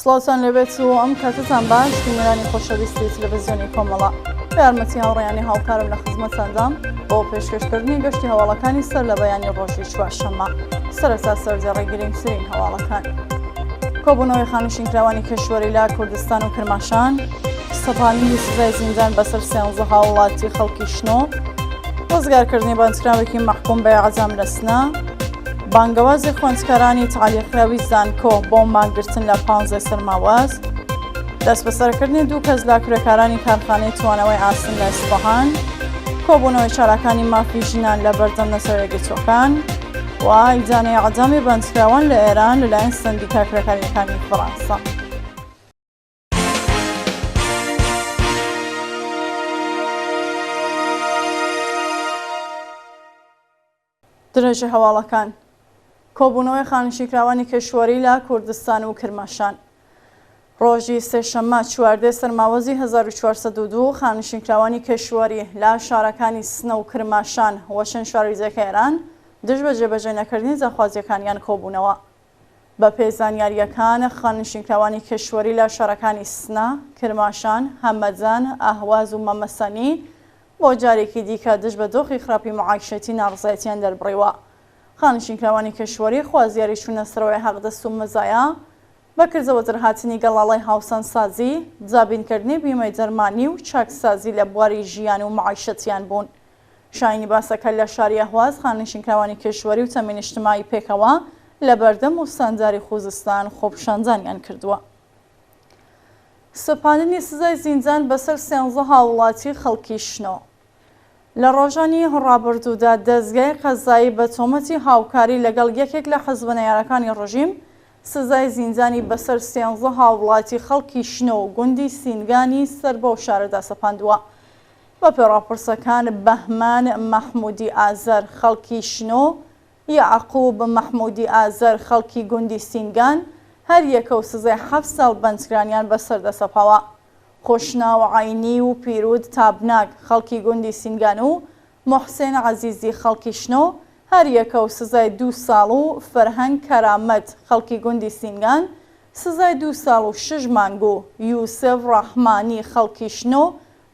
سڵاوتان لێبێت و ئەم کاتتان باش بینەرانی خۆشەویستی تلەڤزیۆنی کۆمەڵە بە یارمەتی هاوڕێیانی هاوکارم لە خزمەتاندام بۆ پێشکەشکردنی گەشتی هەواڵەکانی سەر لە بەیانی ڕۆژی چوارشەممە سەرەتا سەردێڕی گرنگترین هەواڵەکان کۆبوونەوەی خانشینکراوانی کەشوەری لە کوردستان و کرماشان سەپاندنی سزای زیندان بەسەر سێنزە هاوڵاتی خەڵکی شنۆ ڕزگارکردنی بەندکراوێکی مەحکوم بە ئیعدام لە سنە بانگەوازی خوێندکارانی تەعلیقکراوی زانکۆ بۆ مانگرتن لە پانزەی سەرماوەز، دەستبەسەرکردنی دوو کەس لە کرێکارانی کارخانەی توانەوەی ئاسن لە ئیسفەهان، کۆبوونەوەی چالاکانی مافی ژنان لە بەردەم نەتەوە یەکگرتووەکان و ئیدانەی ئیعدامی بەندکراوان لە ئێران لەلایەن سەندیکا کرێکارییەکانی فەڕانسە. درێژەی هەواڵەکان، کۆبوونەوەی خانەنشینکراوانی کەشوەری لە کوردستان و کرماشان. ڕۆژی سێشەممە 14 سەرماوەزی 1402 خانەنشینکراوانی کەشوەری لە شارەکانی سنە و کرماشان و چەند شاری دیکە ئێران دژ بە جێبەجێ نەکردنی داخوازییەکانیان کۆبوونەوە. بەپێی زانیارییەکان خانەنشینکراوانی کەشوەری لە شارەکانی سنە، کرماشان، هەمەدان، ئەهواز و مەمەسەنی بۆ جارێکی دیکە دژ بە دۆخی خراپی معایشەتی ناڕەزایەتیان دەربڕیوە. خانەنشینکراوانی کەشوەری خوازیاری چوونە سەرەوەی حەقدەست و مەزایا، بە کردەوە دەرهاتنی گەڵاڵەی هاوسەنگسازی، دابینکردنی بیمەی دەرمانی و چاکسازی لە بواری ژیان و معایشەتیان بوون. شایانی باسە کە لە شاری ئەهواز خانەنشینکراوانی کەشوەری و تەمین ئیجتماعی پێکەوە لە بەردەم ئوستانداری خوزستان خۆپیشاندانیان کردووە. سەپاندنی سزای زیندان بەسەر سێنزە هاووڵاتی خەڵکی شنۆ. لە ڕۆژانی ڕابردوودا دەزگای قەزایی بە تۆمەتی هاوکاری لەگەڵ یەکێک لە حزبە نەیارەکانی ڕژیم سزای زیندانی بەسەر سێنزە هاووڵاتی خەڵکی شنۆ و گوندی سینگانی سەر بەو شارەدا سەپاندووە. بەپێ ڕاپرسەکان بەهمەن مەحموودی ئازەر خەڵکی شنۆ یەعقوب مەحموودی ئازەر خەڵکی گوندی سینگان، هەر یەکە و سزای حەفت ساڵ بەندکرانیان بەسەردا سەپاوە. خۆشناو عەینی و پیرود تابناک خەڵکی گوندی سینگان و موحسێن عەزیزی خەڵکی شنۆ، هەر یەکە و سزای دوو ساڵ و فەرهەنگ کەرامەت خەڵکی گوندی سینگان سزای دوو ساڵ و شەش مانگ و یوسف ڕەحمانی خەڵکی شنۆ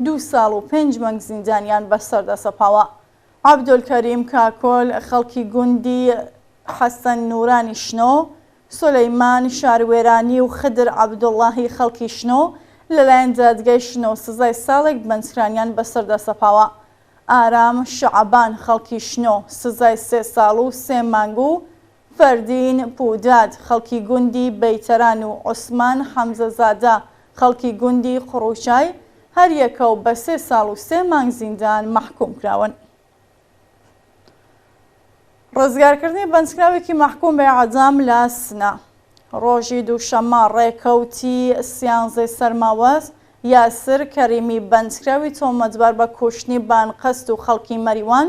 دوو ساڵ و پێنج مانگ زیندانیان بەسەردا سەپاوە. عەبدولکەریم کاکۆل خەڵکی گوندی حەسەن نورانی شنۆ، سولەیمان شاروێرانی و خدر عەبدوڵڵاهی خەڵکی شنۆ لەلایەن دادگای شنۆ سزای ساڵێک بەندکرانیان بەسەردا سەپاوە. ئارام شەعبان خەڵکی شنۆ سزای سێ ساڵ و سێ مانگ و فەردین پووداد خەڵکی گوندی بەیتەران و عوسمان حەمزەزادە خەڵکی گوندی قڕوچای هەریەکە و بە سێ ساڵ و سێ مانگ زیندان مەحکووم کراون. ڕزگارکردنی بەندکراوێکی مەحکووم بە ئێعدام لە سنە. ڕۆژی دووشەممە ڕێکەوتی سیانزەی سەرماوەز، یاسر کەریمی بەندکراوی تۆمەتبار بە کوشتنی بانقەست و خەڵکی مەریوان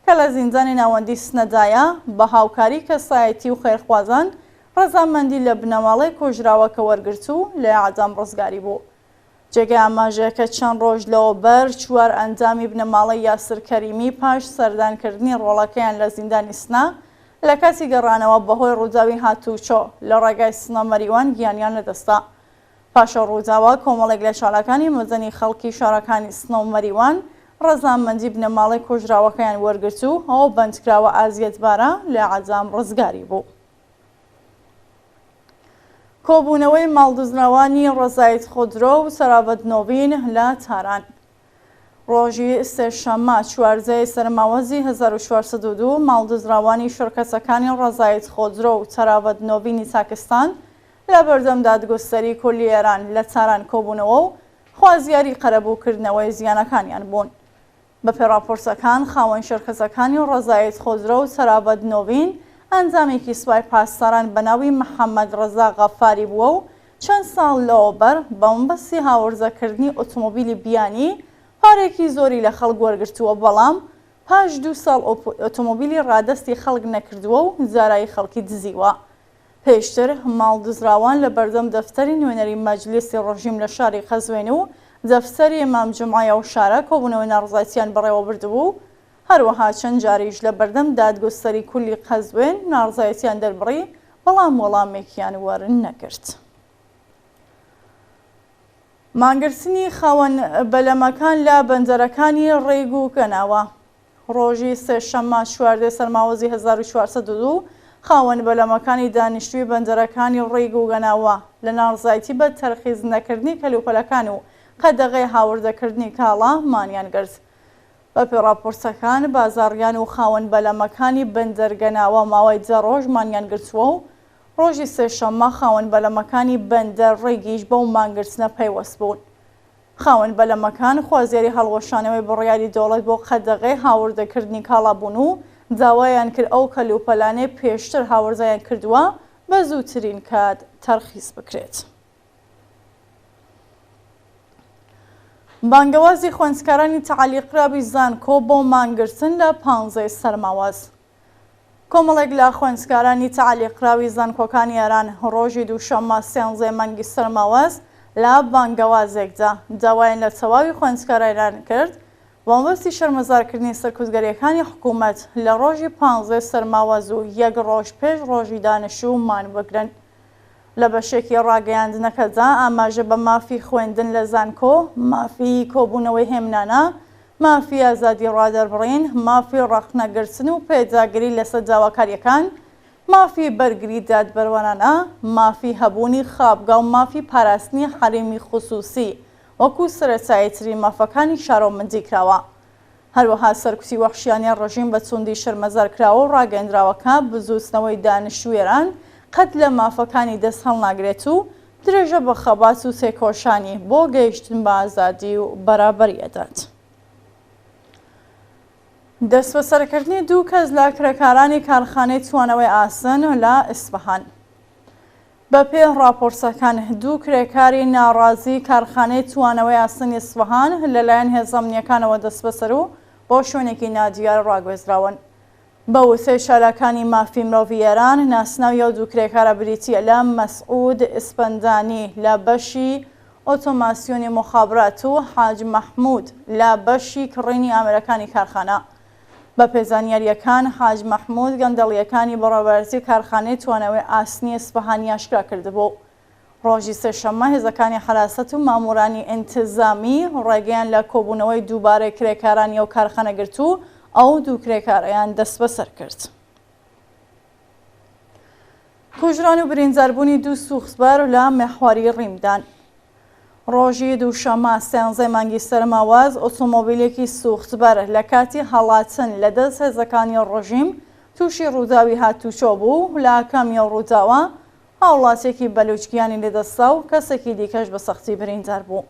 کە لە زیندانی ناوەندی سنەدایە، بە هاوکاری کەسایەتی و خێرخوازان ڕەزامەندی لە بنەماڵەی کوژراوەکە وەرگرت و لە ئێعدام ڕزگاری بوو. جێگەی ئاماژەیە کە چەند ڕۆژ لەوەبەر چوار ئەندامی بنەماڵەی یاسر کەریمی پاش سەردانکردنی ڕۆڵەکەیان لە زیندانی سنە لە کاتی گەڕانەوە بەهۆی ڕووداوی هاتووچۆ لە ڕێگای سنە مەریوان گیانیان لەدەستدا. پاش ئەو ڕووداوە کۆمەڵێک لە چالاکانی مەدەنی خەڵکی شارەکانی سنە و مەریوان ڕەزامەندی بنەماڵەی کوژراوەکەیان وەرگرت و ئەو بەندکراوە ئازیەتبارە لە ئێعدام ڕزگاری بوو. کۆبوونەوەی ماڵدزراوانی ڕەزایت خودرۆ و سەراڤەت نۆڤین لە تاران. ڕۆژی سێشەممە 14 ی سەرماوەزی 1402 ماڵدزراوانی شرکەتەکانی ڕەزایت خۆدرۆ و تەراڤەت نۆڤینی تاکستان لە بەردەم دادگوستەری کولی ئێران لە تاران کۆبوونەوە و خوازیاری قەرەبووکردنەوەی زیانەکانیان بوون. بەپێی ڕاپۆرتەکان، خاوەن شرکەتەکانی ڕەزایت خۆدرۆ و تەراڤەت نۆڤین ئەندامێکی سوپای پاسداران بە ناوی محەمەد ڕەزا غەفاری بووە و چەند ساڵ لەوەبەر بە مەبەستی هاوردەکردنی ئۆتۆمۆبیلی بیانی پارەیەکی زۆری لە خەڵک وەرگرتووە، بەڵام پاش دوو ساڵ ئۆتۆمۆبیلی ڕادەستی خەڵک نەکردووە و دارایی خەڵکی دزیوە. پێشتر ماڵ دزراوان لە بەردەم دەفتەری نوێنەری مەجلیسی ڕژیم لە شاری قەزوێن و دەفتەری ئیمام جومعەی ئەو شارە کۆبوونەوەی ناڕەزایەتییان بەڕێوە بردبوو و هەروەها چەند جاریش لە بەردەم دادگوستەری کولی قەزوێن ناڕەزایەتییان دەربڕی، بەڵام وەڵامێکیان وەرنەگرت. مانگرتنی خاوەن بەلەمەکان لە بەندەرەکانی ڕیگ و گەناوە. ڕۆژی سێشەممە 14 سەرماوەزی 1402 خاوەن بەلەمەکانی دانیشتووی بەندەرەکانی ڕیگ و گەناوە لە ناڕزایەتی بە تەرخیس نەکردنی کەلوپەلەکان و قەدەغەی هاوردەکردنی کاڵا مانیان گرت. بەپێی ڕاپۆرتەکان، بازاڕیان و خاوەن بەلەمەکانی بەندەر گەناوە ماوەی دە ڕۆژ مانیان گرتووە و ڕۆژی سێشەممە خاوەن بەلەمەکانی بەندەر ڕیگیش بەو مانگرتنە پەیوەست بوون. خاوەن بەلەمەکان خوازیاری هەڵوەشانەوەی بڕیاری دەوڵەت بۆ قەدەغەی هاوردەکردنی کاڵا بوون و داوایان کرد ئەو کەلوپەلانەی پێشتر هاوردەیان کردووە بە زووترین کات تەرخیس بکرێت. بانگەوازی خوێندکارانی تەعلیقکراوی زانکۆ بۆ مانگرتن لە پانزەی سەرماوەز. کۆمەڵێک لە خوێندکارانی تەعلیقکراوی زانکۆکانی ئێران ڕۆژی دووشەممە سێنزەی مانگی سەرماوەز لە بانگەوازێکدا داوایان لە تەواوی خوێندکاران کرد بە مەبەستی شەرمەزارکردنی سەرکوتگەرییەکانی حکوومەت لە ڕۆژی پانزەی سەرماوەز و یەک ڕۆژ پێش ڕۆژی دانشجوو مان بگرن. لە بەشێکی ڕاگەیاندنەکەدا ئاماژە بە مافی خوێندن لە زانکۆ، مافی کۆبوونەوەی هێمنانە، مافی ئازادی ڕادەربڕین، مافی ڕەخنەگرتن و پێداگری لەسەر داواکارییەکان، مافی بەرگری دادپەروەرانە، مافی هەبوونی خوابگا و مافی پاراستنی حەریمی خسوسی وەکو سەرەتاییترین مافەکانی شارۆمەندی کراوە. هەروەها سەرکوتی وەحشیانەی ڕژیم بە توندی شەرمەزار کراوە و ڕاگەیەندراوە کە بزووتنەوەی دانیشتووی ئێران قەت لە مافەکانی دەست هەڵناگرێت و درێژە بە خەبات و تێکۆشانی بۆ گەیشتن بە ئازادی و بەرابەری ئەدات. دەستبەسەرکردنی دوو کەس لە کرێکارانی کارخانەی توانەوەی ئاسن لە ئیسفەهان. بەپێی ڕاپۆرتەکان، دوو کرێکاری ناڕازیی کارخانەی توانەوەی ئاسنی ئیسفەهان لەلایەن هێزە ئەمنییەکانەوە دەستبەسەر و بۆ شوێنێکی نادیار ڕاگوێزراون. بە وتەی چالاکانی مافی مرۆڤی ئێران، ناسناوی ئەو دوو کرێکارە بریتییە لە مەسعود ئیسپەندانی لە بەشی ئۆتۆماسیۆنی موخابرات و حاج مەحمود لە بەشی کڕینی ئامێرەکانی کارخانە. بەپێی زانیارییەکان، حاج مەحموود گەندەڵییەکانی بەڕێوەبەرایەتی کارخانەی توانەوەی ئاسنی ئیسفەهانی ئاشکرا کردبوو. ڕۆژی سێشەممە هێزەکانی حەراسەت و ماموورانی ئینتزامی ڕێگەیان لە کۆبوونەوەی دووبارەی کرێکارانی ئەو کارخانە گرت و ئەو دوو کرێکارەیان دەستبەسەر کرد. کوژران و برینداربوونی دوو سووختبەر لە مێحوەری ڕیمدان. ڕۆژی دووشەممە سیانزەی مانگی سەرماوەز ئۆتۆمۆبیلێکی سووختبەر لە کاتی هەڵاتن لە دەست هێزەکانی ڕژیم تووشی ڕووداوی هاتووچۆ بوو و لە ئاکامی ئەو ڕووداوە هاوڵاتییەکی بەلووچ گیانی لەدەستدا و کەسێکی دیکەش بە سەختی بریندار بوو.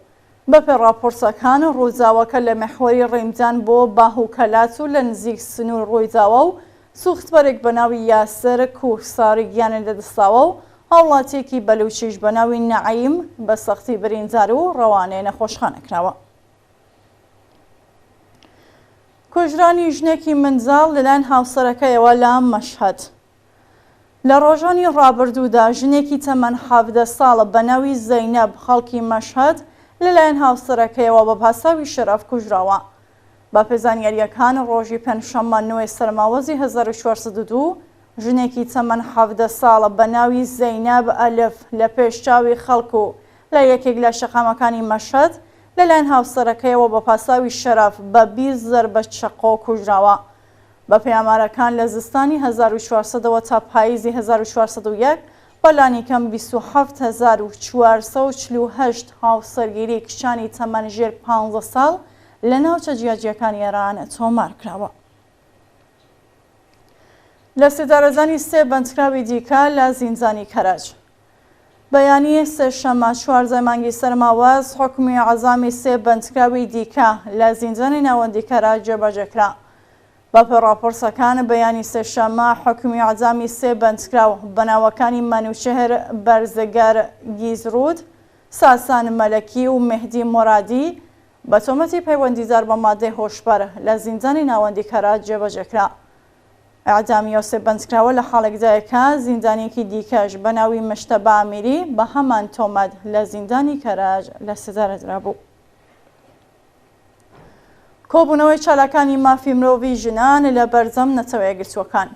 بەپێی ڕاپۆرتەکان، ڕووداوەکە لە میحوەری ڕیمدان بۆ باهوکەلات و لە نزیک سنوور ڕوویداوە و سووختبەرێک بە ناوی یاسر کوهساری گیانی لەدەستداوە و هاوڵاتییەکی بەلووچیش بە ناوی نەعیم بە سەختی بریندار و ڕەوانەی نەخۆشخانە کراوە. کوژرانی ژنێکی منداڵ لەلایەن هاوسەرەکەیەوە لە مەشهەد. لە ڕۆژانی ڕابردوودا ژنێکی تەمەن 17 ساڵ بە ناوی زەینەب خەڵکی مەشهەد لەلایەن هاوسەرەکەیەوە بە پاساوی شەرەف کوژراوە. بەپێی زانیارییەکان ڕۆژی پێنجشەممە نۆ سەرماوەزی 1402 ژنێکی تەمەن 17 ساڵ بە ناوی زەینەب ئەلف لە پێش چاوی خەڵک و لە یەکێک لە شەقامەکانی مەشهەد لەلایەن هاوسەرەکەیەوە بە پاساوی شەرەف بە 20 زەربە چەقۆ کوژراوە. بەپێی ئامارەکان لە زستانی 1400 ەوە تا پاییزی 1401 بە لانیکەم 27448 هاوسەرگیری کچانی تەمەن ژێر 15 ساڵ لە ناوچە جیاجیاکانی ئێران تۆمار کراوە. لە سێدارەدانی سێ بەندکراوی دیکە لە زیندانی کەرەج. بەیانی سێشەممە 14 مانگی سەرماوەز حوکمی عەزامی سێ بەندکراوی دیکە لە زیندانی ناوەندی کەرەج جێبەجێ کرا. بەپێی ڕاپۆرتەکان بەیانی سێشەممە حوکمی عەزامی سێ بەندکراو بە ناوەکانی مەنوچێهر بەرزگەر گیزرود، ساسان مەلەکی و مێهدی مۆرادی بە تۆمەتی پەیوەندیدار بە مادەی هۆشبەر لە زیندانی ناوەندی کەرەج جێبەجێ کرا. ئێعدامی ئەو سێ بەندکراوە لە حاڵێکدایە کە زیندانییەکی دیکەش بە ناوی مشتەبا ئەمیری بە هەمان تۆمەت لە زیندانی کەرەج لە سێدارە درابوو. کۆبوونەوەی چالاکانی مافی مرۆڤی ژنان لە بەردەم نەتەوەیەکگرتووەکان.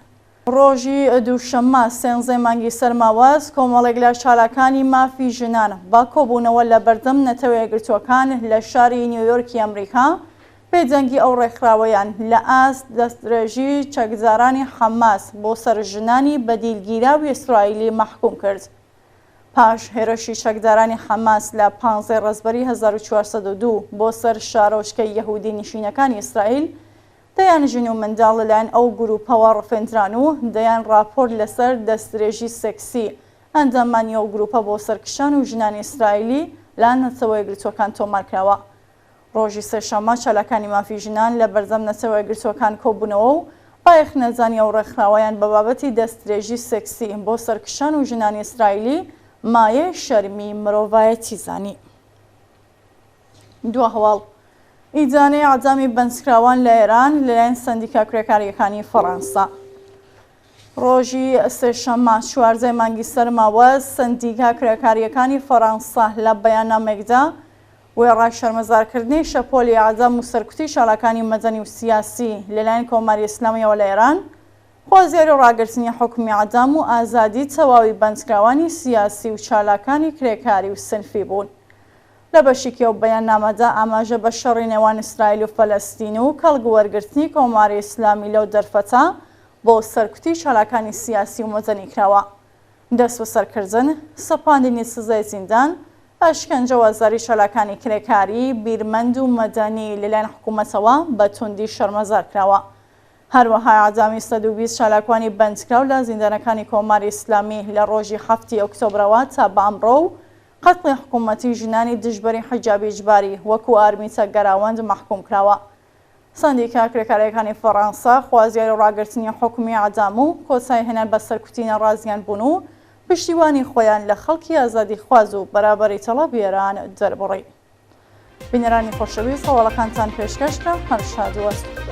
ڕۆژی دووشەممە سێنزەی مانگی سەرماوەز کۆمەڵێک لە چالاکانی مافی ژنان بە کۆبوونەوە لە بەردەم نەتەوەیەکگرتووەکان لە شاری نیویۆرکی ئەمریکا بێدەنگی ئەو ڕێکخراوەیان لە ئاست دەستدرێژی چەکدارانی حەماس بۆ سەر ژنانی بەدیلگیراوی ئیسرائیلی مەحکوم کرد. پاش هێرشی چەکدارانی حەماس لە پانزەی ڕەزبەری 1402 بۆ سەر شارۆچکە یەهودی نشینەکانی ئیسرائیل، دەیان ژن و منداڵ لەلایەن ئەو گرووپەوە ڕفێندران و دەیان ڕاپۆرت لەسەر دەستدرێژی سێکسی ئەندامانی ئەو گرووپە بۆ سەر کچان و ژنانی ئیسرائیلی لە نەتەوەیەکگرتووەکان تۆمارکراوە. ڕۆژی سێشەممە چالاکانی مافی ژنان لە بەردەم نەتەوەیەکگرتووەکان کۆبوونەوە و بایەخ نەدانی ئەو ڕێکخراوەیان بە بابەتی دەستدرێژی سێکسی بۆ سەر کچان و ژنانی ئیسرائیلی مایەی شەرمی مرۆڤایەتی زانی. دوا هەواڵ، ئیدانەی ئیعدامی بەندکراوان لە ئێران لەلایەن سەندیکا کرێکارییەکانی فەڕەنسا. ڕۆژی سێشەممە چواردەی مانگی سەرماوەز سەندیکا کرێکارییەکانی فەڕەنسا لە بەیاننامەیەکدا وێڕای شەرمەزارکردنی شەپۆلی ئیعدام و سەرکوتی چالاکانی مەدەنی و سیاسی لەلایەن کۆماری ئیسلامییەوە لە ئێران، خوازیاری ڕاگرتنی حوکمی ئیعدام و ئازادی تەواوی بەندکراوانی سیاسی و چالاکانی کرێکاری و سنفی بوون. لە بەشیکی ئەو بەیاننامەدا ئاماژە بە شەڕی نێوان ئیسرائیل و فەلەستین و کەڵک وەرگرتنی کۆماری ئیسلامی لەو دەرفەتە بۆ سەرکوتی چالاکانی سیاسی و مەدەنی کراوە. دەستبەسەرکردن، سەپاندنی سزای زیندان، ئەشکەنجە و ئازاری چالاکانی کرێکاری، بیرمەند و مەدەنی لەلایەن حکوومەتەوە بە توندی شەرمەزار کراوە. هەروەها ئیعدامی 120 چالاکوانی بەندکراو لە زیندانەکانی کۆماری ئیسلامی لە ڕۆژی حەفتی ئۆکتۆبرەوە تا بە ئەمڕۆ و قەتڵی حکوومەتی ژنانی دژبەری حیجابی ئیجباری وەکوو ئارمیتە گەراوەند مەحکووم کراوە. سەندیکا کرێکارییەکانی فەڕانسە خوازیاری ڕاگرتنی حوکمی ئیعدام و کۆتاییهێنان بە سەرکوتی ناڕازیان بوون و پشتیوانی خۆیان لە خەڵکی ئازادیخواز و بەرابەریتەڵەبی ئێران دەربڕی. بینەرانی خۆشەویست هەواڵەکانتان پێشکەش کرا، هەر شاد و ئاسوودە.